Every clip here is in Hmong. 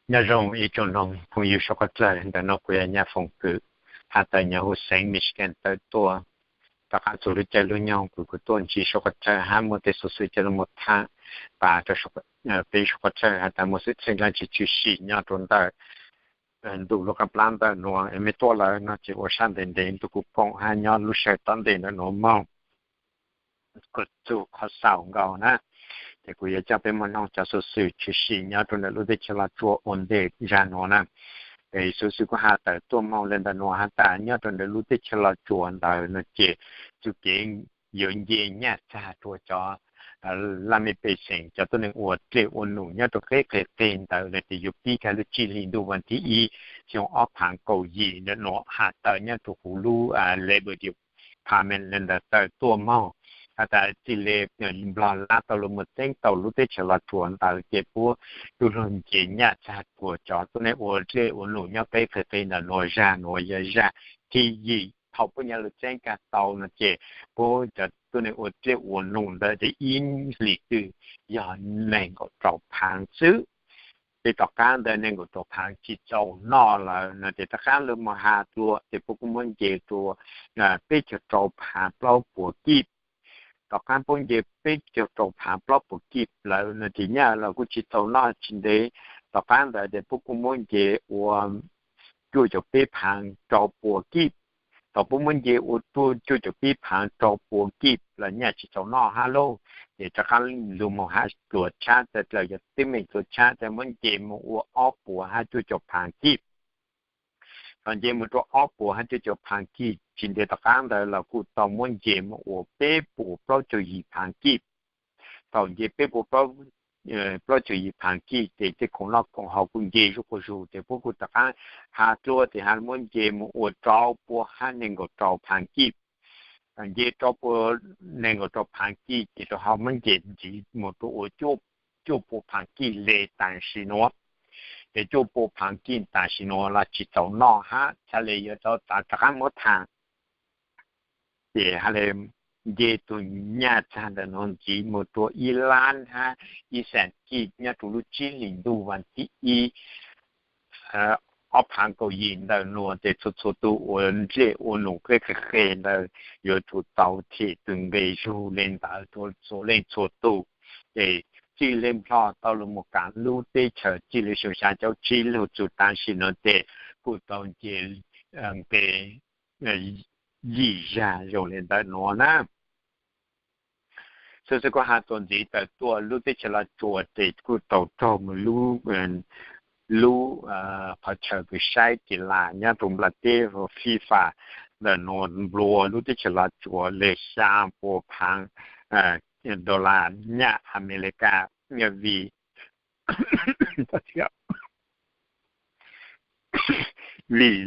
Nyob zoo ib tsoom noog phooj ywg suav qhov dlawg, ntawm no kuv yog Nyab Foom Kwm, has tas nyob huv xeev Michigan tawm tuaj. Rov qab txug lub caij lub nyoog kuv kuj tuaj ntsib suav qhov dlawg hab muaj tej xuv xwm coj los tham pab rau peb suav qhov dlawg has tas muaj xwm txheej dlaab tsi tshwm sim nyob rua ntawm ntu lub qab plab ntawm nuav. Mej tuaj lawm no ces ua sab ntev ntev ntu kuv koom hab nyob lub sij hawm tom ntej ntawm nuav moog kuj txug qhov xaus nkaus na. Ces kuv yuav coj peb moog noog cov xuv xwm tshwm sim nyob rua ntawm lub teb chaws Los Tsuas ua ntej zag nuav na. Xuv xwm kuj has tawm tuaj moog le ntawm nuav has tas nyob rua ntawm lub teb chaws Los Tsuas ntawd no ces txuj kev yuav nce nyaj txag rua cov laj mej pej xeem cov tuab neeg ua dlej ua num nyob rua qeb qeg qeg ntawd no ces yuav pib kag lub tsib hli ntuj vas thib ib xyoo ob phaav kaum yim ntawm nuav has tawm nyob rua huv lub Labor Department le ntawd tawm tuaj moog has tas txij le Nplog lab tau lug moog txeeb tau lub teb chaws Los Tsuas ntawd ces puab tub lug nce nyaj txag rua cov tuab neeg ua dlej ua num nyob qeb qeg qeg ntawm nuav. Zag nuav yog zag thib yim thaum puab nyaj lug txeeb kag tau no ces puab cov tuab neeg ua dlej ua num ntawd ces ib hlis twg yog nees nkaum rau phaav xwb. Ces tom qaab ntawd nees nkaum rau phaav tsi txaus noj lawm no ces tom qaab lug moog has dlua ces puab kuj muab nce rua peb caug rau phaav plaub puas kib. Tom qaab puab nce peb caug rau phaav plaub puas kib lawm no ces nyaj los kuj tsi txaus noj tsi ntev. Tom qaab ntawd ces puab kuj muab nce ua cuaj caum peb phaav rau puas kib. Thaum puab muab nce ua cuaj caum peb phaav rau puas kib los nyaj tsi txaus noj hab lauj. Ces rov qaab lug moog has dlua tshab, txawm dlaws yog teeb meem dlua tshab ces muab nce moog ua ob puas hab cuaj caum phaav kib. Thaum nce moog rua ob puas hab cuaj caum phaav kib tsi ntev tom qaab ntawd los kuj tau muab nce moog ua peb puas plaub caug yim phaav kib. Thaum nce peb puas plaub caug yim phaav kib ces tej khoom noj khoom haus kuj nce zuj quas zug ces puab kuj rov qaab has dlua ces has muab nce moog ua rau puas hab nees nkaum rau phaav kib. Nce rau puas nees nkaum rau phaav kib ces rau ho muab nce ntxiv moog rua ua cuaj puas phaav kib le tam sim nuav. Ces cuaj puas phaav kib tam sim nuav los tsi txaus noj hab txhad le yuav rov qaab muab tham. Ces has le nce tug nyaj txag ntawm nuav ntxiv moog rua ib lab hab ib xees kib nyob rua lub tsib hlis ntuj vas thib ib ob phaav kaum yim ntawm nuav ces txhua txhua tug ua dlej ua num qeb qeg qeg ntawd yuav tsum tau them tug nqe zug le ntawd rua txhua leej txhua tug. Ces txij le Nplog tau lug moog kaav lub teb chaws txij le xyoo xyaa caum tsib lug txug tam sim nuav ces kuj tau nce nqe yim zag zoo le ntawm nuav na. Xuv xwm kuj has tuaj ntxiv tawm tuaj lub teb chaws Los Tsuas ces kuj tau raug moog lub, lub qhov chaw kws saib kis las nyob rua nplaj teb FIFA ntawm nuav nplua lub teb chaws Los Tsuas le xyaa puas phaav dollar nyaj Amelikas vim vim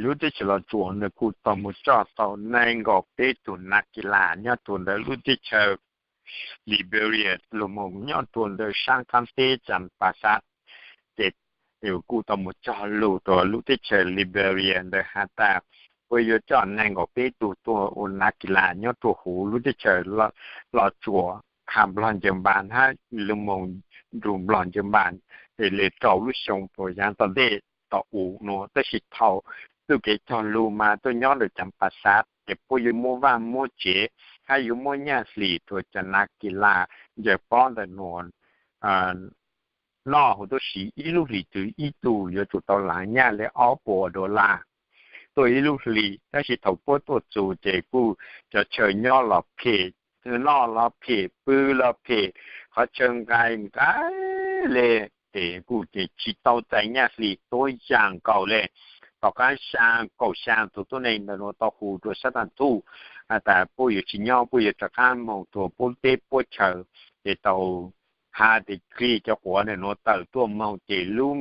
lub teb chaws Los Tsuas nws kuj tau moog coj tau nees nkaum peb tug nav kis las nyob rua ntawm lub teb chaws Liberia lug moog nyob rua ntawm saab qaab teb Cas Pas Xav. Ces kuj tau moog cog lug rua lub teb chaws Liberia ntawd has tas puab yuav coj nees nkaum peb tug tuaj ua nav kis las nyob rua huv lub teb chaws Los Tsuas, qha Nplog ncaws npas hab lug moog nrug Nplog ncaws npas. Ces le rau lub xyoo puas yaav tom ntej tom u nuav tab sis thaum txuj kev cog lug mas tuaj nyob ntawm Cas Pas Xav ces puab yuav muab vaaj muab tsev hab yuav muab nyaj hlis rua cov nav kis las ncaws pob ntawm nuav noj huv tub si. Ib lub hlis twg ib tug yuav tsum tau laav nyaj le ob puas dollar tuaj ib lub hlis. Tab sis thaum puab tuaj txug ces kuj cov chaw nyob los phem, noj los phem, pw los phem, qhov chaw nqai nqai le, ces kuj ces tsis tau txais nyaj hlis tuab yaam nkaus le. Tom qaab xyaa kaum xyaa tug tuab neeg ntawm nuav tau hu rua sab thaaj thuj has tas puab yuav tsis nyob, puab yuav rov qaab moog rua puab teb puab chaw. Ces tau has tas kig cov quav ntawm nuav tawm tuaj moog ces lub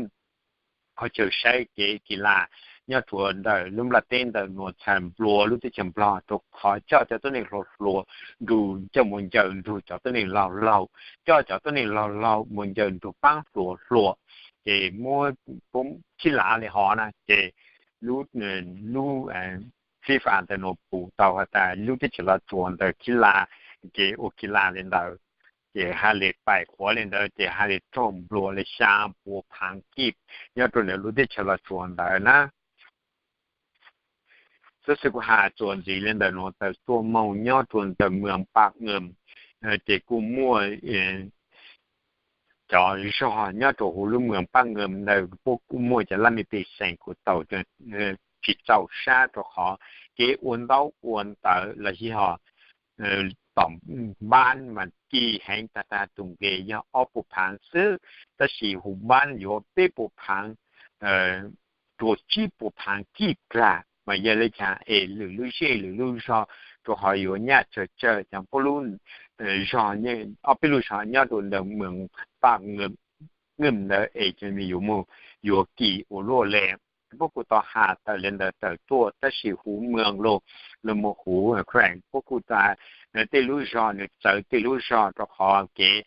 qhov chaw saib kev kis las nyob rua ntawm lub nplaj teb ntawm nuav txhad nplua lub teb chaws Nplog rua qhov coj cov tuab neeg hluas hluas nrug coj mus ncaws nrug cov tuab neeg laug laug, coj cov tuab neeg laug laug mus ncaws nrug paab hluas hluas. Ces muab khib las le hov na ces lub, lub FIFA ntawm nuav pum tau has tas lub teb chaws Los Tsuas ntawd khib las, kev ua kis las le ntawd. ces haj li paim quav li ntawd ces haj li raug nplua li xya pua phaav kij nyob rau ntawm lub teb chaws Los Tsuas ntawd na. Xov xwm kuv has txuas ntxiv li ntawm nuav tawm tuaj moog nyob rau ntawm mws Paj Nqeem, ces kuj muaj cov zog nyob rau huv lub mws Paj Nqeem ntawd puab kuj muaj cov laj mej pej xeem kuj tau tsis txaus sab rau qhov kev ua ntaub ua ntawv los yog tom npaab mas kij heev tag tag tus nqe yog ob puas phaav xwb, tab sis huv npaab yuav peb puas phaav rua tsib puas phaav kij plag mas yog le caag es lwm lub zej lwm lub zog rua qhov yuav nyaj tsawg tsawg cov puab lub zog, ob peb lub zog nyob rau ntawm mws Paj Nqeem ntawd es yuav moog yuav kij ua luaj le. Puab kuj tau has tawm le ntawd tawm tuaj tab sis huv mws los, los mus huv Ukraine puab kuj tas tej lub zog nws txawv tej lub zog rau qhov kev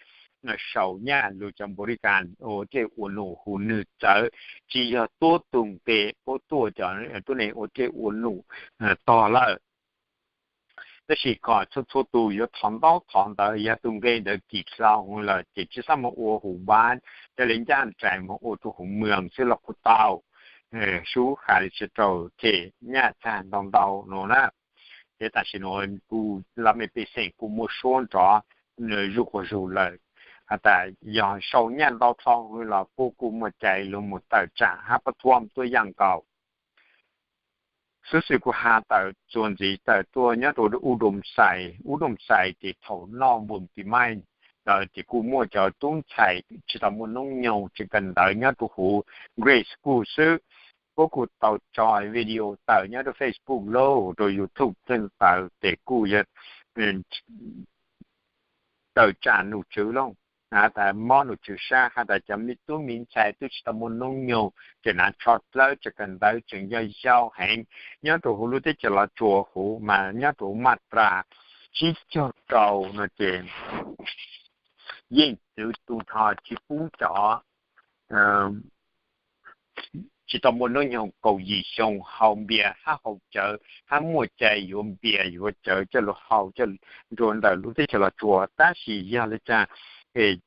sau nyaj lug cov npaum li kas ua dlej ua num huv nws txawv, tsis yog tuab tug nqe puab tuaj cov tuab neeg ua dlej ua num tog lawm. Tab sis kom txhua txhua tus yuav thov ntaub thov ntawv yog tus nqe ntawd kis hlau lawm ces tsi xob moog ua huv npaab, ca le ncaj nraim moog ua rua huv mws xwb los kuj tau, sub has li tsi rau them nyaj txag ntau ntau no na. Ces tam sim nuav kuj laj mej pej xeem kuj muaj suab nrov zuj quas zug lawm, has tas yog sau nyaj ntau dhau los puab kuj muaj cai lug moog tawm tsaam hab pab thuam tuab yaaj nkaus. Xov xwm kuv has tawm txuas ntxiv tawm tuaj nyob rau Ub Doom Xais, Ub Doom Xais ces thaum noj npum tis maij ntawd ces kuj muaj cov tub ntxhais tsis tau muaj noob nyoog tseem kawm ntawv nyob rau huv grade school xwb, puab kuj tau tso video tawm nyob rau Facebook lauj rau YouTube tawm tes kuj yog tawm tsaam nom tswv lauj, has tas mob nom tswv sab has tas cov me tub me ntxhais tub tsis tau muaj noob nyoog tseem hnav tsho dlawb tseem kawm ntawv tseem yog yau heev nyob rau huv lub teb chaws Los Tsuas huv mas nyob rau huv maj tras tsib caug rau no ces yeej txwv tu nrho tsis pub cov tsis tau muaj noob nyoog kaum yim xyoo haus npias hab haus cawv hab muaj cai yuav npias yuav cawv coj lug haus rua ntawm lub teb chaws Los Tsuas, tab sis yog le caag tseem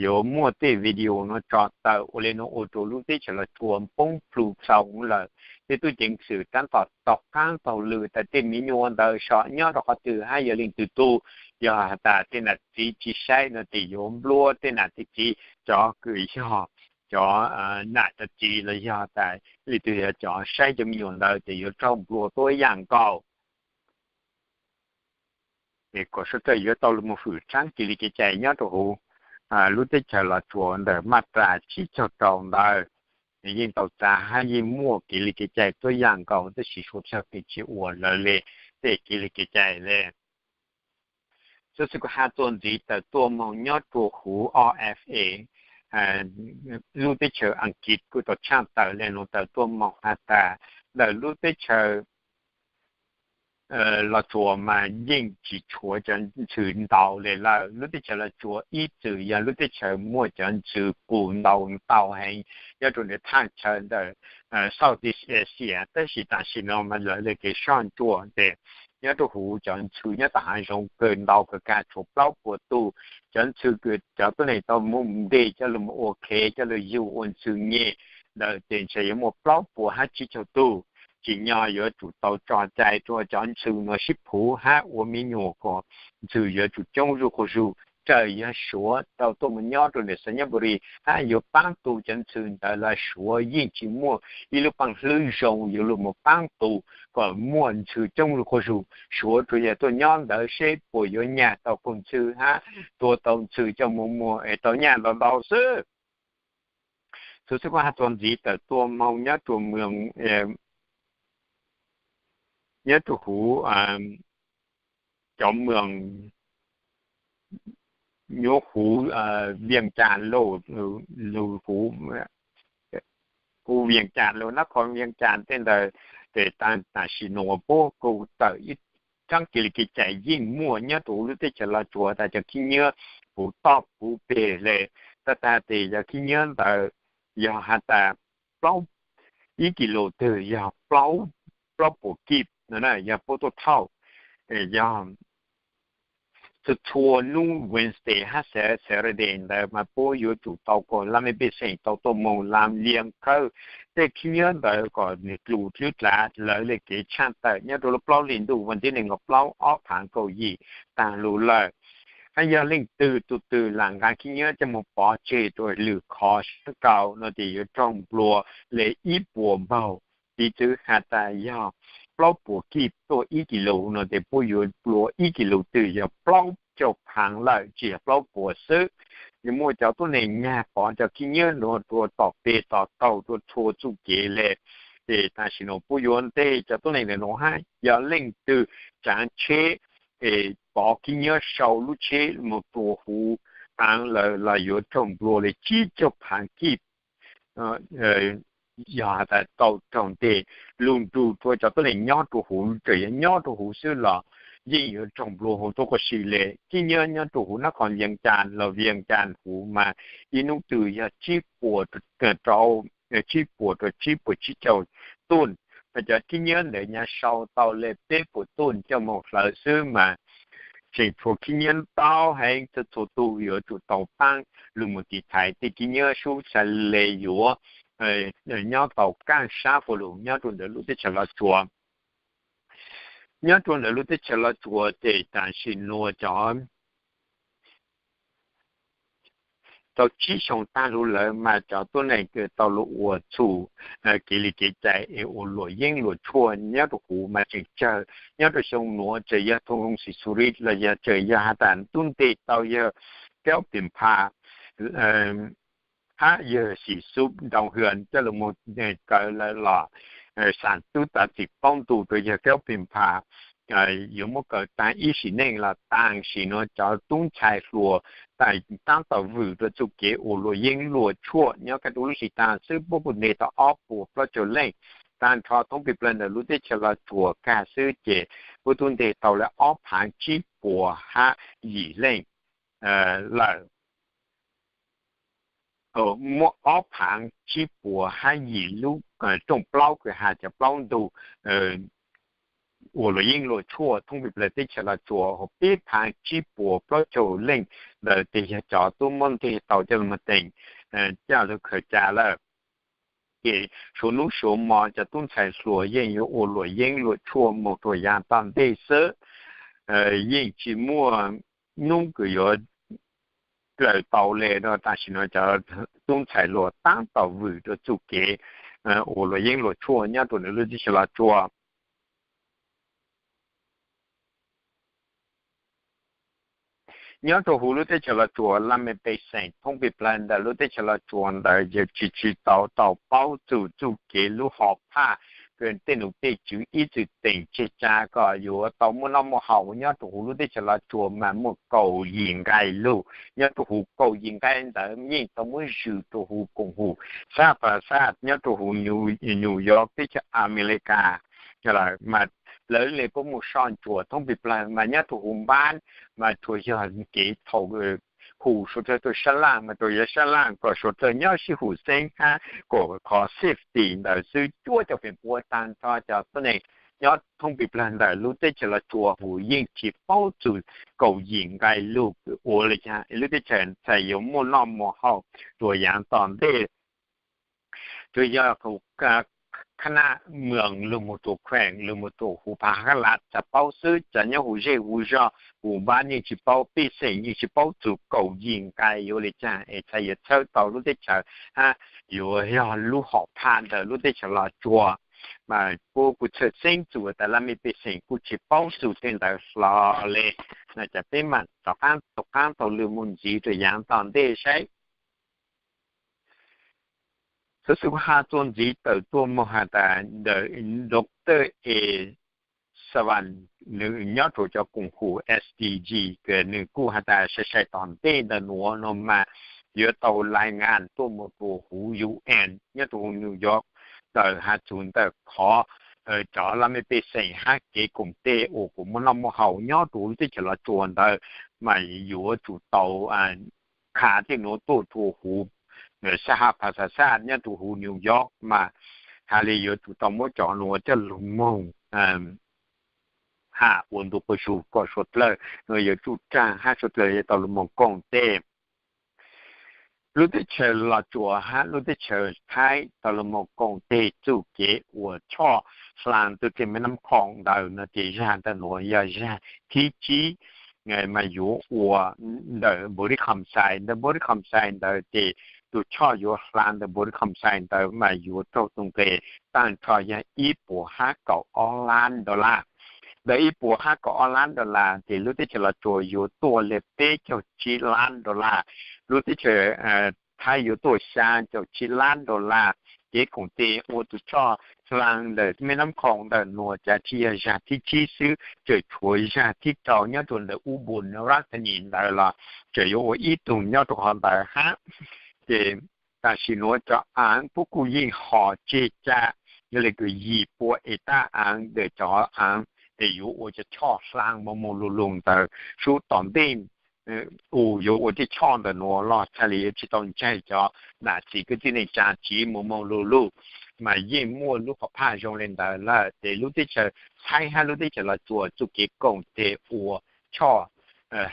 yuav muaj tej video no tso tawm ua le nuav ua rau lub teb chaws Los Tsuas poob plhu txaus lawm. Tej tub ceev xwm tab tom taug qaab taug lw tas tej me nyuam ntawd so nyob rau qhov twg hab yog leej twg tug, yog has tas tej nam txiv tsis saib no tes yuav nplua tej nam tej txiv, cov kws yog cov nam cov txiv los yog tas leej twg yog cov saib cov me nyuam ntawd ces yuav raug nplua tuab yaaj nkaus. Ces kom suav dlawg yuav tau lug moog fwm tsaab kev li kev cai nyob rau huv lub teb chaws Los Tsuas ntawm maj tras tsib caug rau ntawd, yeej tau txav hab yeej muaj kev li kev cai tuab yaaj nkaus tab sis suav dlawg pheej tsis ua lawv le tej kev li kev cai le. Xov xwm kuv has txuas ntxiv tawm tuaj moog nyob rua huv O F A, lub teb chaws Askiv kuj tau tshaaj tawm le nuav tawm tuaj moog has tas ntawm lub teb chaws Los Tsuas mas yeej tsis tshuav cov ntxhw ntau le lawm. Lub teb chaws Los Tsuas ib txwm yog lub teb chaws muaj cov ntxhw pum ntau ntau heev nyob rau ntawm thaaj chaw ntawm Southeast Asia, tab sis tam sim no mas lawv le kev soj ntsuam tes nyob rau huv cov ntxhw nyob tom haav zoov kawg ntau kawg kag tshuav plaub puas tug. Cov ntxhw kws cov tuab neeg tau muab npe coj lug ua khev coj lug yug ua ntxhw nyem ntawd ces ntshe yuav muaj plaub puas hab tsib caug tug. Tsim nyog yuav tsum tau tso cai rua cov ntxhw nuav sib phuv hab ua me nyuam kom ntxhw yuav tsum coob zuj quas zug. Raws yog Suav tau tuaj moog nyob rau ntawm Xav Nyab Npu Ri hab yuav paab tu cov ntxhw ntawd los Suav yeej tsis muaj ib lub paaj hlwb zoo yuav lug moog paab tu kom muaj ntxhw coob zuj quas zug. Suav tsuas yog tuaj nyob ntawd seb puas yuav nyag tau kaug ntxhw hab tua tau ntxhw coj moog muag es tau nyaj ntau ntau xwb. Xov xwm kuv has txuas ntxiv tawm tuaj moog nyob rua moos, nyob rua huv cov moos nyob huv Vias Cas lauj, huv Vias Cas lauj, nab qho Vias Cas tej ntawd, ces tam sim nuav puab kuj tawm ib tsaab kev li kev cai yeej muaj nyob rua huv lub teb chaws Los Tsuas tas cov khib nyiab puv toj puv peg le, tab tag tes cov khib nyiab ntawd yog has tas plaub, ib kis lus twg yog plaub puas kij no na, yog puab tuaj thauj, yog txhua txhua hnub Wednesday hab Saturday ntawd mas puab yuav tsum tau kom laj mej pej xeem tau tuaj moog lam lias khawb tej khib nyiab ntawd kom nwg dlus dlwb dlav lawv le kev tshaaj tawm nyob rua lub plaub hli ntuj vas thib neeg nkaum plaub ob phaav kaum yim taag lug lawm. Hab yog leej twg tug twg lam nqaa khib nyiab coj moog pov tseg rua lwm qhov sab nraud no tes yuav raug nplua le ib puas npaug. Piv txwv has tas yog plaub puas kij tuaj ib kis lus no tes puab yuav nplua ib kis lus twg yog plaub caug phaav lawm tsi yog plaub puas xwb. Yuav muaj cov tuab neeg nyag pov cov khib nyiab nuav rua tom peg tom taug rua txhua txuj kev le. Ces tam sim nuav puab yuav nteg cov tuab neeg ntawm nuav hab yog leej twg tsaav tsheb pov khib nyiab sau lub tsheb moog rua huv phaav lawm los yuav raug nplua le tsib caug phaav kij. Yog has tas tau raug nteg lug nrug rua cov tuab neeg nyob rua huv, txawm yog nyob rua huv xwb los yeej yuav raug nplua huv tuab quas si le. Khib nyiab nyob rua huv nab qhov Vias Cas los Vias Cas huv mas ib nub twg yog tsib puas rua tsib puas tsib caug tuj. Mas cov khib nyiab ntawd nyag sau tau le peb puas tuj coj moog hlawv xwb mas tseem tshuav khib nyiab ntau heev, txhua txhua tug yuav tsum tau paab lug moog tiv thaiv tej khib nyiab sub xav le yuav nyob tau kaaj sab puab lug nyob rua ntawm lub teb chaws Los Tsuas. Nyob rua ntawm lub teb chaws Los Tsuas ces tam sim nuav cov tau tsib xyoo taag lug lawm mas cov tuab neeg kws tau lug ua txhum kev li kev cai es ua luam yeeb luam tshuaj nyob rua huv mas tseem tsawg. Nyob rua xyoo nuav txawm yog thoo loo xim xu ri los yog txawm yog has tas tub nteg tau yawg Kaub Pes Phas hab yawg Xim Xub Ntoo Hwm coj lug moog kawm lawm los xaam tub tav txim paub ntu rua yawg Kaub Pes Phas yuav muab kawm taag ib sim neej los tam sim nuav cov tub ntxhais hluas taab tom vwm rua txuj kev ua luam yeeb luam tshuaj nyob kaj ntug lub sij taag xwb puab kuj nteg tau ob puas plaub caug leej. Taag nrho thoob peg plawg ntawm lub teb chaws Los Tsuas kag xwb ces puab tub nteg tau le ob phaav tsib puas hab yim leej lawm. Muaj ob phaav tsib puas hab yim lub rooj plaub kws has cov plaub ntug ua luam yeeb luam tshuaj thoob peg plawg teb chaws Los Tsuas, hab peb phaav tsib puas plaub caug leej ntawd tes yog cov tub muab nteg tau coj lug moog teem coj lug khaws ca lawm. Ces suav nub suav mo cov tub ntxhais hluas yeej yuav ua luam yeeb luam tshuaj moog rua yaav tom ntej xwb, yeej tsi muaj nub kws yuav dlaws tau le rua tam sim nuav cov tub ntxhais hluas taab tom vwm rua txuj kev ua luam yeeb luam tshuaj nyob rua ntawm lub teb chaws Los Tsuas. Nyob rua huv lub teb chaws Los Tsuas laj mej pej xeem thoob peg plawg ntawm lub teb chaws Los Tsuas ntawd yog tsi tsi tau tau paub txug txuj kev lub hom phaj kws tej num tej tswv ib txwm teem tseg tsa kom yuav tau muaj noj muaj haus nyob rua huv lub teb chaws Los Tsuas mas muaj kaum yim nqai lug. Nyob rua huv kaum yim nqai ntawd yeej tau muab zwm rua huv koom hum xab pas xab nyob rua huv New York teb chaws Amelikas lawm mas lawv le puab muaj soj ntsuam thoob peg plawg mas nyob rua huv npab mas tsuas yog kev thaum hum suav dlawg tuaj sab laj mas tsuas yog sab laj kom suav dlawg nyob sib hum xeeb hab kom qhov safety ntawd xwb. Cuab cov feem puav taag nrho cov tuab neeg nyob thoob peg plawg ntawm lub teb chaws Los Tsuas hum yeej tsi paub txug kaum yim nqai lug ua le caag lub teb chaws txhais yuav muaj noj muaj haus rua yaav tom ntej. Tsuas yog huv khab nab moos lug moog rua kheem lug moog rua huv phav hab lav txhais paub xwb, cov nyob huv zej huv zog huv npab yeej tsi paub, pej xeem yeej tsi paub txug kaum yim nqai yuav le caag es txhais yuav txhawb tau lub teb chaws hab yuav yog lub hom phaj ntawm lub teb chaws Los Tsuas. Mas puab kuj txhawj xeeb txug tas laj mej pej xeem kuj tsi paub txug tej ntawd hlo le. Cov peb maam rov qaab tau lug moog ntxiv rua yaav tom ntej saib. Xov xwm kuv has txuas ntxiv tawm tuaj moog has tas Doctor E Savan, nwg nyob rua cov koom hum S D G, nwg kuj has tas sai sai tom ntej ntawm nuav no mas yuav tau lai ngas tuaj moog rua huv U N nyob rua huv New York ntawm has txug ntawm qhov cov laj mej pej xeem hab kev koom tej uas kuas muaj noj muaj haus nyob rua huv lub teb chaws Los Tsuas ntawd mas yuav tsum tau khav tej nuav tuaj rua huv sab hab phas xas xaj nyob rua huv New York mas has le yuav tsum tau muab cov nuav coj lug moog ha ua ntu quas zug kom suav dlawg no yuav tsuj raag hab suav dlawg yuav tau lug moog koom teg. Lub teb chaws Los Tsuas hab lub teb chaws Thaib tau lug moog koom teg txuj kev ua choj hlaa tug dlej mej nab khoom ntawd no ces zag ntawm nuav yog zag thib tsib mas yuav ua ntawm Npau Lis Kham Xais. Ntawm Npau Lis Kham Xais ntawd ces tug choj yuav hlaa ntawm Npau Lis Kham Xais ntawd mas yuav raug tug nqe taag nrho yog ib puas hab kaum ob lab dollar. Ntawm ib puas hab kaum ob lab dollar ces lub teb chaws Los Tsuas yuav tuaj le peb caug tsib lab dollar. Lub teb chaws Thaib yuav tuaj xyaa caum tsib lab dollar. Kev koom teg ua tug choj hlaa ntawm mej nab khoom ntawm nuav cav tsi yog zag thib tsib xwb, tseem tshuav zag thib rau nyob rua ntawm Ubon Rathanesh ntawd los tseem yuav ua ib tug nyob rua qhov ntawd hab. Ces tam sim nuav cov aav puab kuj yeej hom tseg ca, yog le kws yim pua ev tab aav ntawm cov aav es yuav ua cov choj hlaa moog moog lug lug ntawd sub tom ntej u yuav ua tej choj ntawm nuav los txhaj le yuav tsi tau ntsaig cov nam txiv kwv tij neej tsaa tsiv moog moog lug lug. Mas yeej muaj lub qhov phaj zoo le ntawd lawm ces lub teb chaws Thaib hab lub teb chaws Los Tsuas txuj kev koom teg ua choj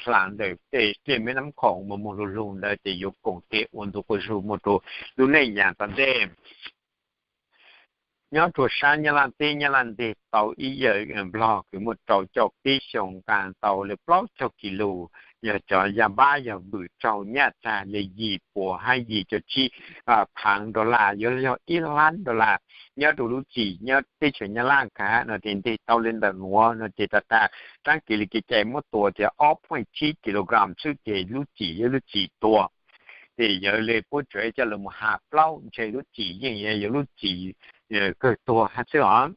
hlaa ntawm tej dlej mej nab khoom moog moog lug lug ntawd ces yuav koom teg ua ntu quas zug moog rua lub neej yaam tom ntej. Nyob rua sab Nyab Laj teb Nyab Laj nteg tau ib yawm Nplog kws muaj rau caum peb xyoos nqaa tau le plaub caug kis lus, yog cov yaj npab yog vwm raug nyaj txag le yim puas hab yim caum tsib phaav dollar, yuav yog ib lab dollar. Nyob rua lub txim nyob teb chaws Nyab Laj kag no ces nteg tau le ntawm nuav no ces tag tag taab kev li kev cai muab tua tias ob point tsib kilogram xwb ces lub txim yog lub txim tuag. Ces yog le puab tseem coj lug moog has plaub ntshe lub txim yeej yog lub txim kawg tuag hab xwb os.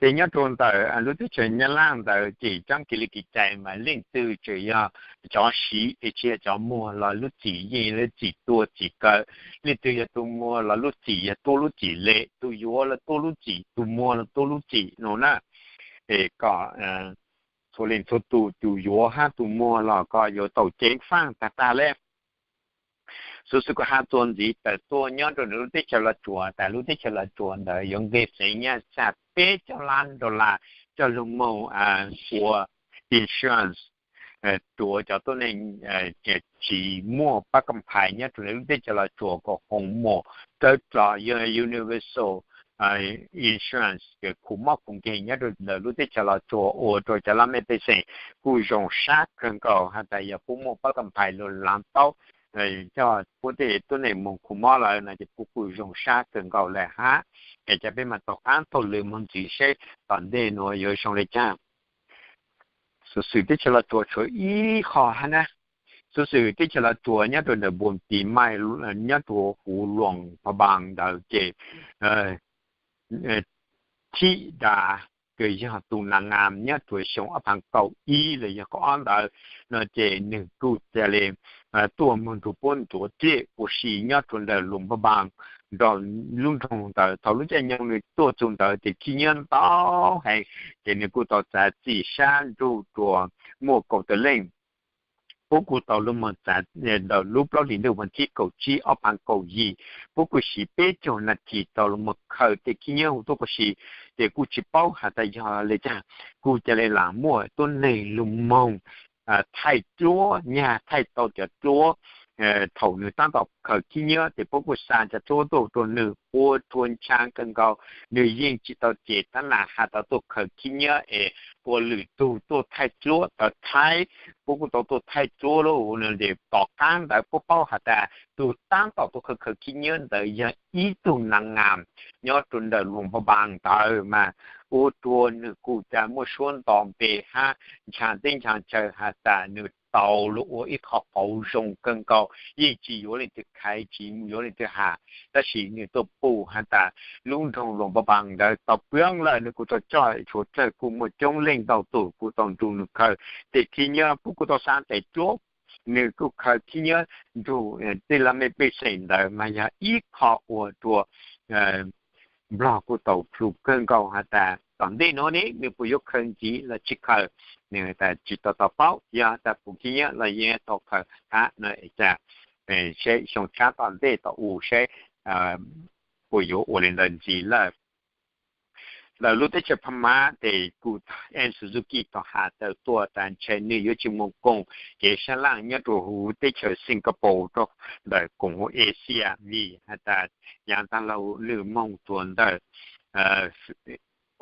Ces nyob rua ntawm lub teb chaws Nyab Laj ntawd ces taab kev li kev cai mas leej twg tseem yog cov siv es tsi yog cov muag los lub txim yeej lub txim tuag txim kaw. Leej twg yog tug muag los lub txim yog tuab lub txim le, tug yuav los tuab lub txim, tug muag los tuab lub txim no na. Es kom txhua leej txhua tug, tug yuav hab tug muag los kom yuav tau ceev faaj tag tag le. Xuv xwm kuv has txuas ntxiv tawm tuaj nyob rua ntawm lub teb chaws Los Tsuas tas lub teb chaws Los Tsuas ntawd yuav nqeg xeev nyaj txag peb caug lab dollar coj lug moog ua insurance rua cov tuab neeg tsi muaj pab kam phais nyob rua ntawm lub teb chaws Los Tsuas kom hoov muam dlawb dlov yog universal insurance kws khu mob khu nkeeg nyob rua ntawm lub teb chaws Los Tsuas ua rua cov laj mej pej xeem kuj zoo sab kawg nkaus has tas yog puab muaj pab kam phais lug laav paub coj puab tej tuab neeg moog khu mob lawm no ces puab kuj zoo sab kawg nkaus le hab. Es cov peb mas tau qaab taug lw moog ntxiv seb tom ntej nuav yuav zoo le caag. Xuv xwm teb chaws Los Tsuas tshuav ib qho hab na. Xuv xwm teb chaws Los Tsuas nyob rua ntawm Npum Tis Maij nyob rua huv Luam Pha Npaas ntawd ces Thib Das kws yog tug nas ngas nyob rua xyoo ob phav kaum ib los yog kaum ob ntawd no ces nwg kuj ca le tuaj moog nrug puab ntxuav dlej ua si nyob rua ntawm Luam Pha Npaas nrog lub nroog ntawd. Thaus lub caij nyoog nwg tuaj txug ntawd ces khib nyiab ntau heev ces nwg kuj tau txav txim sab nrug rua muaj kaum tawm leej. Puab kuj tau lug moog txav ntawm lub plaub hlis ntuj vas thib kaum tsib ob phav kaum yim, puab kuj siv peb caug nas this tau lug moog khaws tej khib nyiab hu tuaj ua si, ces kuj tsi paub has tas yog le caag. Kuj ca le laam muaj tuab neeg lug moog thaij dluab, nyag thaij tau cov dluab. Thaum nwg taab tom khaws khib nyiab ces puab kuj xa cov dluab tuaj rua nwg ua rua ntsha kawg nkaus, nwg yeej tsi tau cem tab nas has tas tuaj khaws khib nyiab es ua lwm tug tuaj thaij dluab tawv thaib. Puab kuj tau tuaj thaij dluab lub ua no ces tom qaab ntawd puab paub has tas tug taab tom tuaj khaws khaws khib nyiab ntawd yog ib tug nas ngas nyob rua ntawm Luam Pha Npaas ntawd mas ua rua nwg kuj ca muaj suab nto npe hab ncha teb ncha chaw has tas nwg tau lug ua ib qho qauv zoo kawg nkaus, yeej tsi yuav leej twg khaiv tsi yuav leej twg has. Tab sis nwg tuaj pum has tas lub nroog Luam Pha Npaas ntawd tau pw lawm, nwg kuj tau coj tshuav dlawg kuj muaj coob leej ntau tug kuj tau nrug nwg khaws tej khib nyiab. Puab kuj tau xa tes dluab, nwg kuj khaws khib nyiab nrug tej laj mej pej xeem ntawd mas yog ib qho ua rua Nplog kuj tau plhu kawg nkaus has tas tom ntej nuav ne nwg puas yuav khaws ntxiv los tsi khaws. Nwg tas tsi tau tau paub, yog tas pum khib nyiab los yeej tau khaws hab no es cas seb xyoo tshiab tom ntej tom u seb puas yuav ua le ntawd ntxiv lawm. Ntawm lub teb chaws Phab Mab ces kuj Aung San Suu Kyi tau has tawm tuaj tas ntshe nws yuav tsis mus koom kev sab laj nyob rau huv teb chaws Singapore rau ntawm koom huv Asia vim has tas yav tag los nws moog tuaj ntawm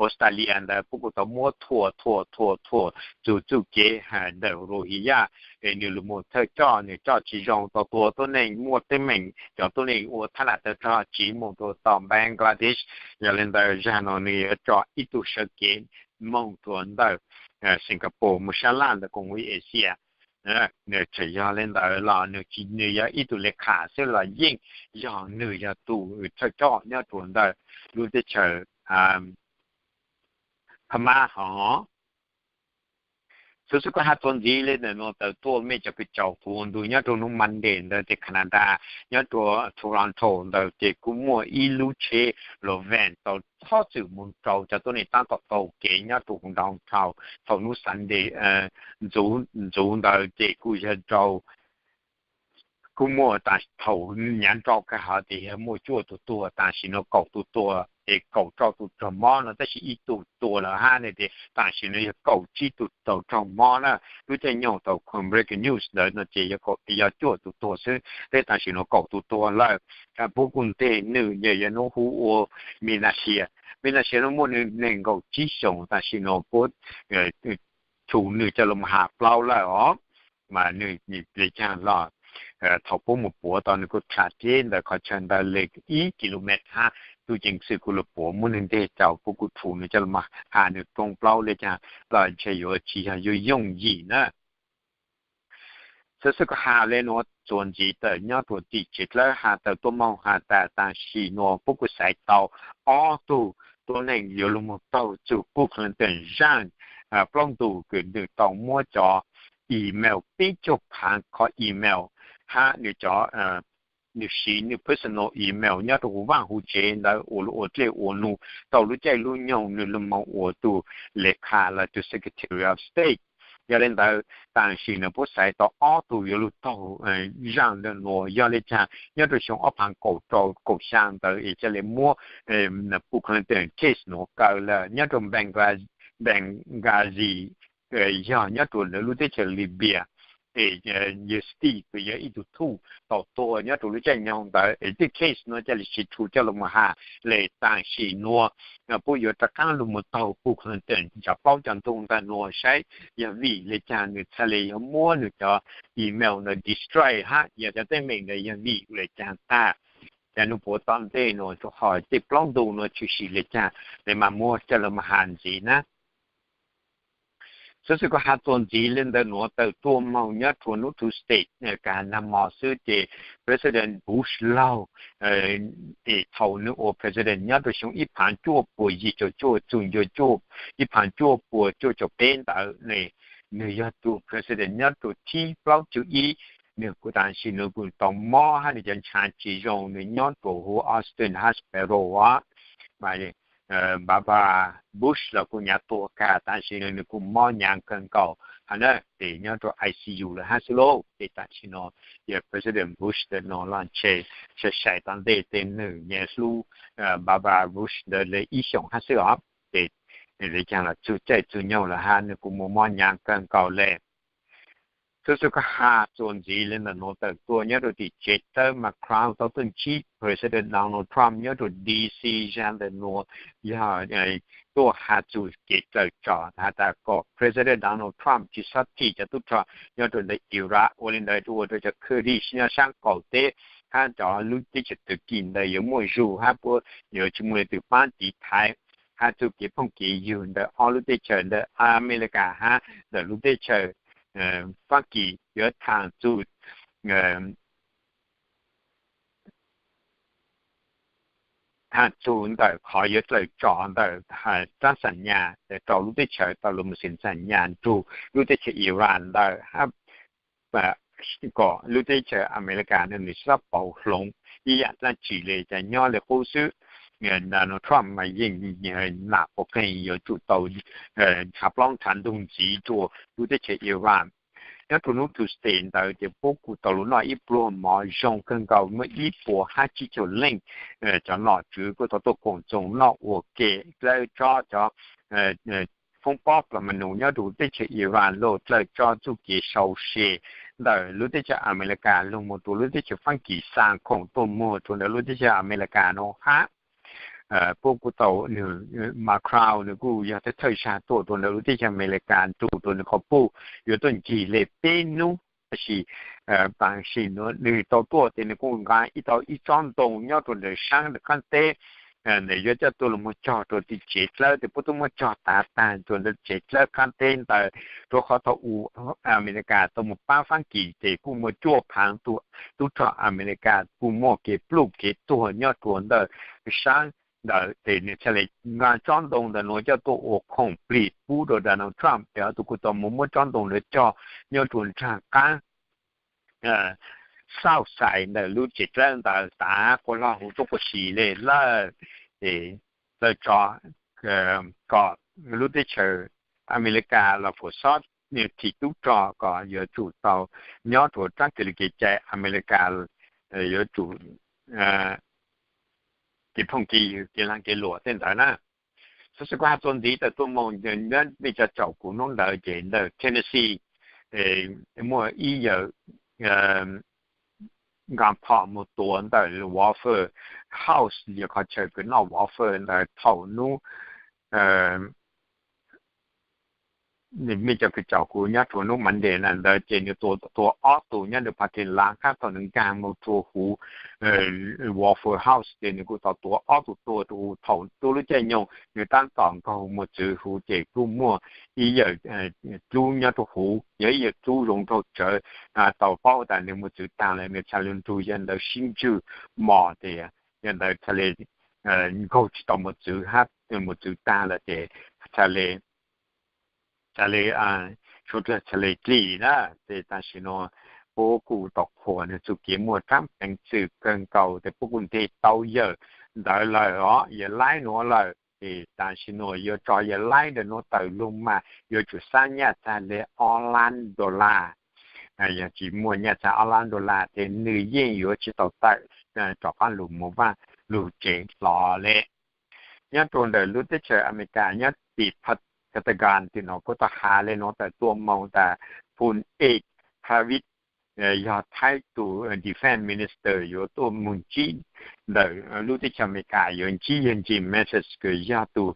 Australia ntawd puab kuj tau muab thuam thuam thuam thuam txug txuj kev has ntawm Rohingya es nws lug mus thawj coj nws coj tsis zoo tau tua tuab neeg muaj teeb meem cov tuab neeg ua thab lam tawg rog tsiv mus rau tom Bangladesh. Yog li ntawd zag no nws yuav tso ib tug sawv kev moog tuaj ntawm Singapore mus sab laj ntawm koom huv Asia. Nws tseem yog li ntawd los nws tsis nws yog ib tug le kham xwb los yeej yog nws yog tus thawj coj nyob rau ntawm lub teb chaws Phab Mab hov. Xov xwm kuj has txuas ntxiv li ntawm nuav tawm tuaj mej cov kws caum kuv ntu nyob rau hnub Monday ntawd ces Canada nyob rau Toronto ntawd ces kuj muaj ib lub tsheb los van tau txhob txwm mus rau cov tuab neeg tab tom taug kev nyob rau downtown thaum hnub Sunday ntxuv ntawd ces kuj yog rau kuj muaj thaum nyav nrau kag hov ces yog muaj cuaj tus tuag, tam sim no kaum tus tuag ces kaum rau tus raug mob no tab sis ib tug tuag lawm hab ne ces tam sim no yog kaum tsib tus tau raug mob na. Lub caij nyoog tau breaking news ntawd no ces yog cuaj tus tuag xwb, tab tam sim no kaum tus tuag lawm. Puab kuj nteg nws yog hnub hu ua Meenashia. Meenashia no muaj nws nees nkaum tsib xyoos, tam sim no puab thum nws coj los has plaub lawm os. Mas nws le caag los thaum puab mus puav tau nws kuj tham teb ntawm qhov chaw ntawd le ib kilomev hab, tub ceev xwm kuj los puav muab nws nteg tau puab kuj thum nws coj los has nws rooj plaub le caag los ntshe yuav tsis yog yuav yooj yim na. Xov xwm kuj has le nuav txuas ntxiv tawm nyob rua tim tsev dlawb has tawm tuaj moog has tas tam sim nuav puab kuj xaiv tau ob tug tuab neeg yuav lug moog taug txug Puj Clinton zaaj plaub ntug kws nws tau muab cov email peb caug phaav qhov email hab nws cov nws siv nws personal email nyob rau huv vaaj huv tsev ntawd ua luj ua dlej ua nug tau lub caij lub nyoog nws lug moog ua tug le kha los tug Secretary of State. Yog le ntawd tam sim nuav puab xaiv tau ob tug yuav lug taug zaaj le nuav yog le caag nyob rau xyoo ob phaav kaum rau kaum xyaa ntawd es ca le muab Puj Clinton case nuav kaw lawm nyob rau Benghazi, yog nyob rau ntawm lub teb chaws Libya. Es yog Steve kws yog ib tug thuj tau tuag nyob rau lub caij nyoog ntawd es tej case nuav ca le siv rhu coj lug moog has le tam sim nuav puab yuav rov qaab lug moog taug Puj Clinton cov plaub cov ntug ntawm nuav saib yog vim le caag nws txhaj le yuav muab nws cov email ntawd destroy hab yog cov teeb meem ntawd yog vim le caag tag. Cas nub puav tom ntej nuav rua qhov tej plaub ntug nuav tshwm sim le caag le mas muab coj lug moog has ntxiv na. Xov xwm kuj has txuas ntxiv le ntawm nuav tawm tuaj moog nyob rua nub Tuesday kag nag hmo xwb ces President Bush laug es thaum nws ua President nyob rau xyoo ib phaav cuaj puas yim caum cuaj txug ncua cuaj, ib phaav cuaj puas cuaj caum peb ntawd ne, nws yog tug President nyob rau thib plaub caug ib. Nws kuj tam sim nws kuj tau mob hab nws cov ntshav tsis zoo, nws nyob rau huv Austin Hospital os. Mas Barbara Bush los kuj nyav tuag kag, tam sim no nws kuj mob nyav kawg nkaus hab na, ces nyob rau I C U lawm hab xwb lauj. Ces tam sim no yog President Bush ntawm no los ntshe sai sai tom ntej tej nwg nyav hlub Barbara Bush ntawd le ib xyoos hab xwb os. Ces le caag los txug caij txug nyoog lawm hab nws kuj mob nyav kawg nkaus le. Xov xwm kuj has txuas ntxiv le ntawm nuav tawm tuaj nyob rau tim tsev dlawb Macron tau tuaj ntsib President Donald Trump nyob rau D C zag ntawm nuav yog tuaj has txug kev dlawg tso has tas kom President Donald Trump tsis xob thim cov tub rog nyob rau ntawm Iraq, ua le ntawd ua rau cov Kurdish nyob saab qaum teb hab cov lub teb chaws Turkey ntawd yuav muaj zug hab puab yuav tsis muaj leej twg paab tiv thaiv hab txuj kev phooj kev ywg ntawm ob lub teb chaws ntawm Amelikas hab ntawm lub teb chaws Fab Kis yuav thaam txug thaam txug ntawm qhov yuav dlawg tso ntawm raab xam nyas rau lub teb chaws tau lug moog xeem xam nyas nrug lub teb chaws Iran ntawd hab kom lub teb chaws Amelikas nws txhob pauv hloov ib yaam dlaab tsi le, cas nyob le qub xwb. Donald Trump mas yeej nam puas qeeg yuav tsum tau nrhav plaub nrhav ntug ntxiv rua lub teb chaws Iran. Nyob rau hnub Tuesday ntawd ces puab kuj tau los noj ib pluag mov zoo kawg nkaus, muaj ib puas hab tsib caug leej cov nom tswv kuj tau tuaj koom txoos noj ua ke dlawb tsob cov foob pob plas ma nus nyob rau teb chaws Iran los dlawb tsob txuj kev sau se ntawm lub teb chaws Amelikas los mus rau lub teb chaws Fab Kis xa khoom tuaj muag rau ntawm lub teb chaws Amelikas no hab. Puab kuj tau, nws, Macron nws kuj yog thawj thawj zag tuaj rau ntawm lub teb chaws Amelikas nrug rau nws qhov puj yuav tuaj ncig le peb hnub, tab sis tam sim no nws tau tuaj tes nws kuj nqa ib tau ib tsob ntoo nyob rau ntawm saab ntawm qaab teb, ntawm yuav coj tuaj los muag cog rau tim tsev dlawb tes puab tuaj muab cog tav taag rua ntawm tsev dlawb qaab teb ntawd, rua qhov thaum u Amelikas tau mus paab Fab Kis tes kuj muaj cuaj phaav tug tub rog Amelikas kuj muaj kev pluj kev tuag nyob rua ntawm saab ntawd tes nws txhaj le nqa tsob ntoo ntawm nuav coj tuaj ua khoom plig pub rau Donald Trump tes ob tug kuj tau mus muab tsob ntoo ntawd cog nyob rua nraag qaab south side ntawm lub tsev dlawb ntawd tav quas log huv tuab quas si le lawm. Tes lawv tso kom lub teb chaws Amelikas los fuam xob thim tub rog kom yuav tsum tau nyob rua raab kws le kev cai Amelikas yuav tsum kev phooj kev ywg kev laag kev luam tej ntawd na. Xov xwm kuv has txuas ntxiv tawm tuaj moog, mej cov caum kuv nub ntawd ces ntawm Tennessee muaj ib yawg nqa phom mus tua ntawm Waffle House, yog qhov chaw kws noj waffle ntawd thaum nub mej cov kws caum kuv nyob rua nub Monday na ntawd ces nws tua ob tug nyob rua parking lot hab thaum nws nkaag mus rua huv Waffle House ces nws kuj tau tua ob tug tuag rua huv. Thaum tuab lub caij nyoog nws taab tom nkaug mos txwv huv ces kuj muaj ib yawm dlub nyob rua huv, yog ib yawm dlub zoo nraug tsawv tau paub tas nws mos txwv taag lawm, nws txhaj le nrug yawg ntawd sib ntswg mos tes yawg ntawd txhaj le nkaug tsis tau mos txwv hab mos txwv taag lawm tes txhaj le, txhaj le, suav dlawg txhaj le dlim na. Tes tam sim no puab kuj tau qhuas nws txuj kev muaj raab peev xwm kawg nkaus tes puab kuj nteg tau yawm ntawd lawm os, yawg laib nuav lawm. Tes tam sim no yuav tso yawg laib ntawm nuav tawm lug mas yuav tsum xab nyaj txag le ob lab dollar. Yog tsis muaj nyaj txag ob lab dollar tes nws yeej yuav tsis tau tawm rov qaab lug mus vaaj lug tsev hlo le. Nyob rua ntawm lub teb chaws Amelikas nyob tim Pentagon tim no kuj tau has le nuav tawm tuaj moog tas Phu-, Ej Parviz yog Thaib tug defense minister yuav tuaj moog ntsib ntawm lub teb chaws Amelikas, yuav ntsib yawg Jim Mattis kws yog tug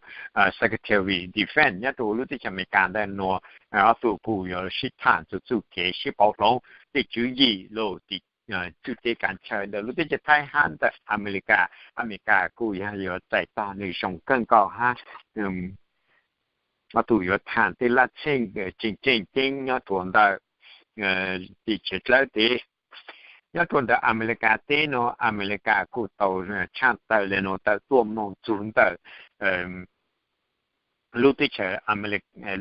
secretary defense nyob rua lub teb chaws Amelikas ntawm nuav. Ob tug kuj yuav sib tham txug txuj kev sib pauv hloov tej tswv yim lug tim tswj teb kav chaw ntawm lub teb chaws Thaib hab ntawm Amelikas. Amelikas kuj yog yuav txais tog nwg zoo kawg nkaus hab ob tug yuav tham tej laj txheej tseem tseem ceeb nyob rua ntawm tim tsev dlawb teb. Nyob rua ntawm Amelikas teb nuav, Amelikas kuj tau tshaj tawm le nuav tawm tuaj moog txug ntawm lub teb chaws,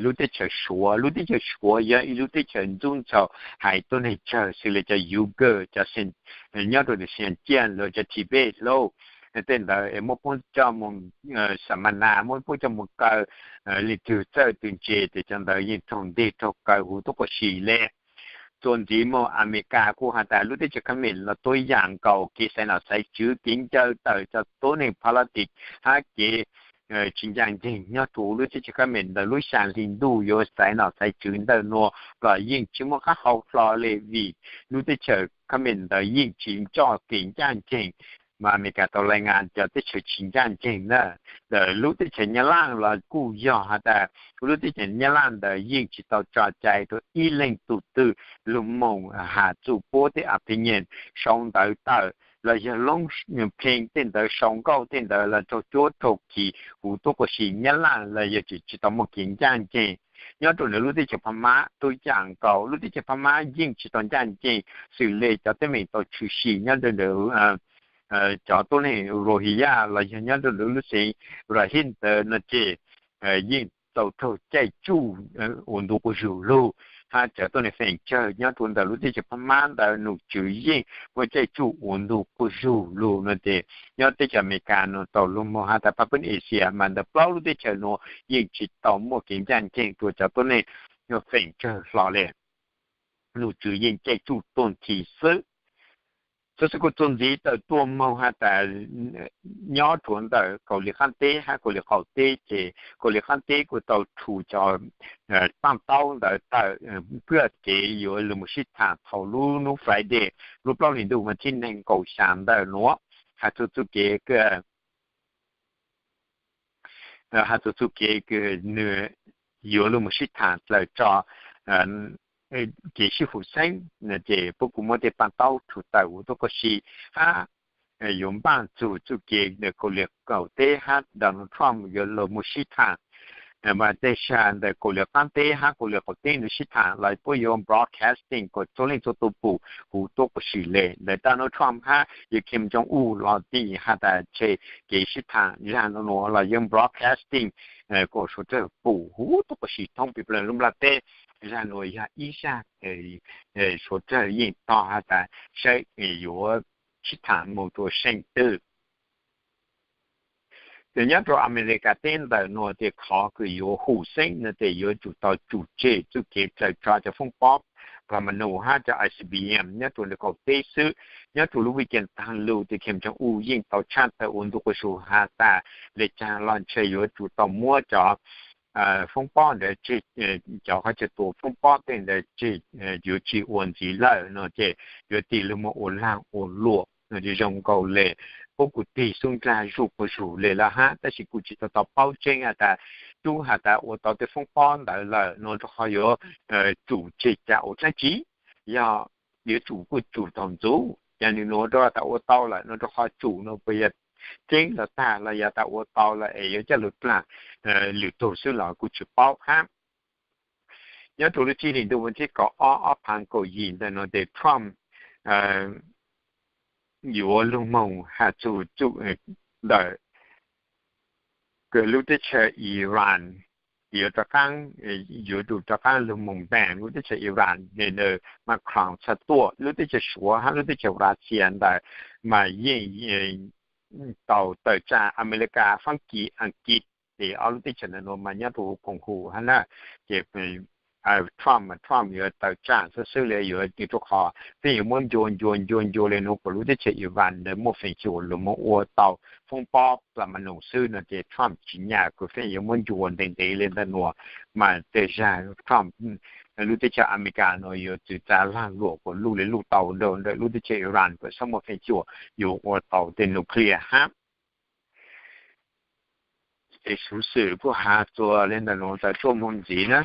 lub teb chaws Suav. Lub teb chaws Suav yog ib lub teb chaws ntxub ntxaug hais tuab neeg tsawg xws le cov Uyghur, cov nyob rua tim Xinjiang los cov Tibet hlo. Tej ntawd es muab puab coj moog xa ma na, muab puab coj moog kaw leej twg txawj twg ntse tes cov ntawd yeej raug nteg raug kaw huv tuab quas si le. Txuas ntxiv moog Amelikas kuj has tas lub teb chaws Khab Mem los tuab yaam nkaus kev xaiv nom xaiv tswv, kev ncaw tawm cov tuab neeg politics hab kev tsis ncaaj nceeg nyob rua lub teb chaws Khab Mem ntawm lub xyaa hli ntuj yuav xaiv nom xaiv tswv ntawm nuav los yeej tsis muaj qab hau hlo le vim lub teb chaws Khab Mem ntawd yeej tsis coj kev ncaaj nceeg. Mas Amelikas tau lais ngas cov teb chaws tsis ncaaj nceeg na. Ntawm lub teb chaws Nyab Laj los kuj yog has tas lub teb chaws Nyab Laj ntawd yeej tsis tau tso cai rua ib leej tug twg lug moog has txuj puab tej opinion, sau ntawv tawm los yog loob pheej tej ntawd, sau nkauj tej ntawd los raug cuab raug khi huv tuab quas si. Nyab Laj los yog tsis tau muaj kev ncaaj nceeg. Nyob rua ntawm lub teb chaws Phab Mab tuab yaam nkaus, lub teb chaws Phab Mab yeej tsis tau ncaaj nceeg xws le cov teeb meem tau tshwm sim nyob rua ntawm cov tuab neeg Rohingya los yog nyob rua ntawm lub xeev Rakhine ntawd no ces yeej tau raug caij tsuj ua ntu quas zug lug, hab cov tuab neeg feem tsawg nyob rua ntawm lub teb chaws Phab Mab ntawd nom tswv yeej muaj caij tsuj ua ntu quas zug lug no ces nyob teb chaws Amelikas nuav tau lug moog has tas Phab Pub Asia mas ntawm plaub lub teb chaws nuav yeej tsis tau muaj kev ncaaj nceeg rua cov tuab neeg feem tsawg hlo le. num tswv yeej caij tsuj tuag nthi xwb. Xov xwm kuj txuas ntxiv tawm tuaj moog has tas nyob rua ntawm Kaus Lim Qaab Teb hab Kaus Lim Qaum Teb ces Kaus Lim Qaab Teb kuj tau rhu cov paaj taub ntawd tawm puab kev yuav lug moog sib thaam thaus lub nub Friday, lub plaub hlis ntuj vas thib neeg nkaum xya ntawm nuav. Has txug txuj kev has txug txuj kev kws nwg yuav lug moog sib thaam dlawg tso kev sib hum xeeb, ces puab kuj muab tej paaj taub rhu tawm ua tuab koj si hab yuav npaaj txug txuj kev ntawm Kaus Lim Qaum Teb hab Donald Trump yuav lug moog sib thaam. Mas tej zag ntawm Kaus Lim Qaab Teb hab Kaus Lim Qaum Teb nwg sib thaam los puab yuav broadcasting kom txhua leej txhua tug pum huv tuab koj si le. Ntawm Donald Trump hab yawg Kim Jong Un los tim has tas tseg kev sib thaam zag nuav los yeej broadcasting kom suav dlawg pum huv tuab koj si thoob peb plaws lub nplaj teb. Zag nuav yog ib zag suav dlawg yeej tog has tas saib yuav sib thaam moog rua seej twg. Ces nyob rua Amelikas teb ntawm nuav ces qhov kws yuav hum xeeb nuav ces yuav tsum tau tsum tseg txuj kev dlawg tso cov foob pob plas ma nus hab cov I C B M nyob rua ntawm Kaum Teb xwb. Nyob rua lub weekend taag lug ces Kim Jong Un yeej tau tshaj tawm ua ntu quas su has tas le caag los ntshe yuav tsum tau muab cov foob pob ntawd tseg, cov qhov chaw tua foob pob tej ntawd tseg, yuav tsi ua ntxiv lawm no ces yuav tig lug moog ua laag ua luam no ces zoo nkaus le puab kuj tig xub nraag zuj quas zug le lawm hab, tab sis kuj tsi tau tau paub tseeb has tas tub has tas ua tau tej foob pob ntawd lawm no rua qhov yuav tsum tseg ca ua dlaab tsi, yog yuav tsum kuj tsum taag ntxuv, yog nwg nua rua tas ua tau lawm no rua qhov tsum no puas yog tseeb los tag los yog tas ua tau lawm es yuav coj lug dlaag lwm tug xwb los kuj tsi paub hab. Nyob rua lub tsib hlis ntuj vas thib kaum ob ob phav kaum yim ntawm nuav tes Trump yuav lug moog has txug ntawm kws lub teb chaws Iran yuav rov qaab, yuav tsum rov qaab lug moog npaag lub teb chaws Iran le ntawm Macron txhaj tuaj. Lub teb chaws Suav hab lub teb chaws Russia ntawd mas yeej tau tawm tsaam, Amelikas, Faab Kis, Askiv, ces ob lub teb chaws ntawd nuav mas nyob rua huv koom hum hab na, ces Trump mas Trump yuav tawm tsaam xwb xwb le, yuav rua qhov feej yuav muab ncua ncua ncua ncua le nuav kuas lub teb chaws Iran ntawd muaj feem xyuam lug moog ua tau foob pob plas ma nus xwb no ces Trump tsi nyam kws feej yuav muab ncua ntev ntev le ntawm nuav, mas tej zag Trump lub teb chaws Amelikas nuav yuav txwv txav laag luam kuas luj le luj tau ntawm lub teb chaws Iran kuas txhob muaj feem xyuam yuav ua tau tej nuclear hab. Ces xuv xwm kuj has txug le ntawm nuav tas tuaj moog ntxiv na.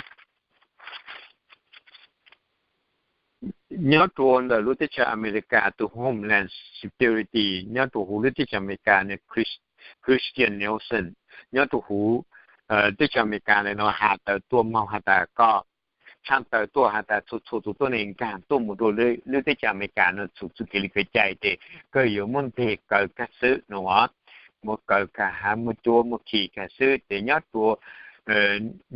Nyob rua ntawm lub teb chaws Amelikas tug Homeland Security nyob rua huv lub teb chaws Amelikas, Kyrstien Nielsen, nyob rua huv teb chaws Amelikas le nuav has tawm tuaj moog has tas koj tshaj tawm tuaj has tas txhua txhua tug tuab neeg nkaag tuaj moog rua lub teb chaws Amelikas nuav txhua txuj kev li kev cai tes koj yuav muab nteg kaw kag xwb nuav, muab kaw kag hab muab cuab muab khi kag xwb tes nyob rua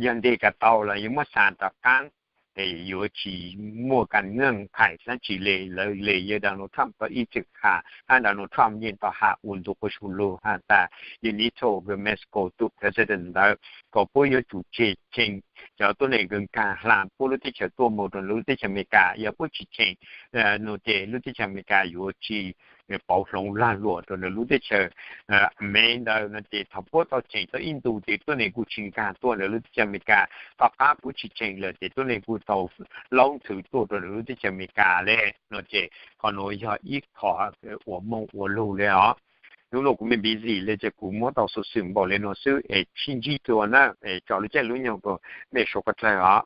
yog nteg kag tau los yuav muab xa rov qaab, tes yuav tsi muaj kag neej qhaim dlaab tsi le. Lawv le yawg Donald Trump tau ib txwm has hab Donald Trump yeej tau has ua ntu quas su lug has tas you need to Mexico tug president ntawd kom puab yuav tsum tseg cheem cov tuab neeg kws nkaag hla puab lub teb chaws tuaj moog rua lub teb chaws Amelikas. Yog puab tsi cheem nuav tes lub teb chaws Amelikas yuav tsi pauv hloov laag luam rua ntawm lub teb chaws Amev ntawd no ces thaum puab tau cheem tau ib ntu tes tuab neeg kuj tsi nkaag tuaj ntawm lub teb chaws Amelikas. Tom qab puab tsi cheem lawm tes tuab neeg kuj tau laub nthwv tuaj rua ntawm lub teb chaws Amelikas le no ces qhov nuav yog ib qho uas moog ua lug le os. Nub nuav kuv me busy le ces kuv muab tau xuv xwm npaum le nuav xwb es sib ntsib dlua na, es tso lub caij lub nyoog rua mej suav dlawg os.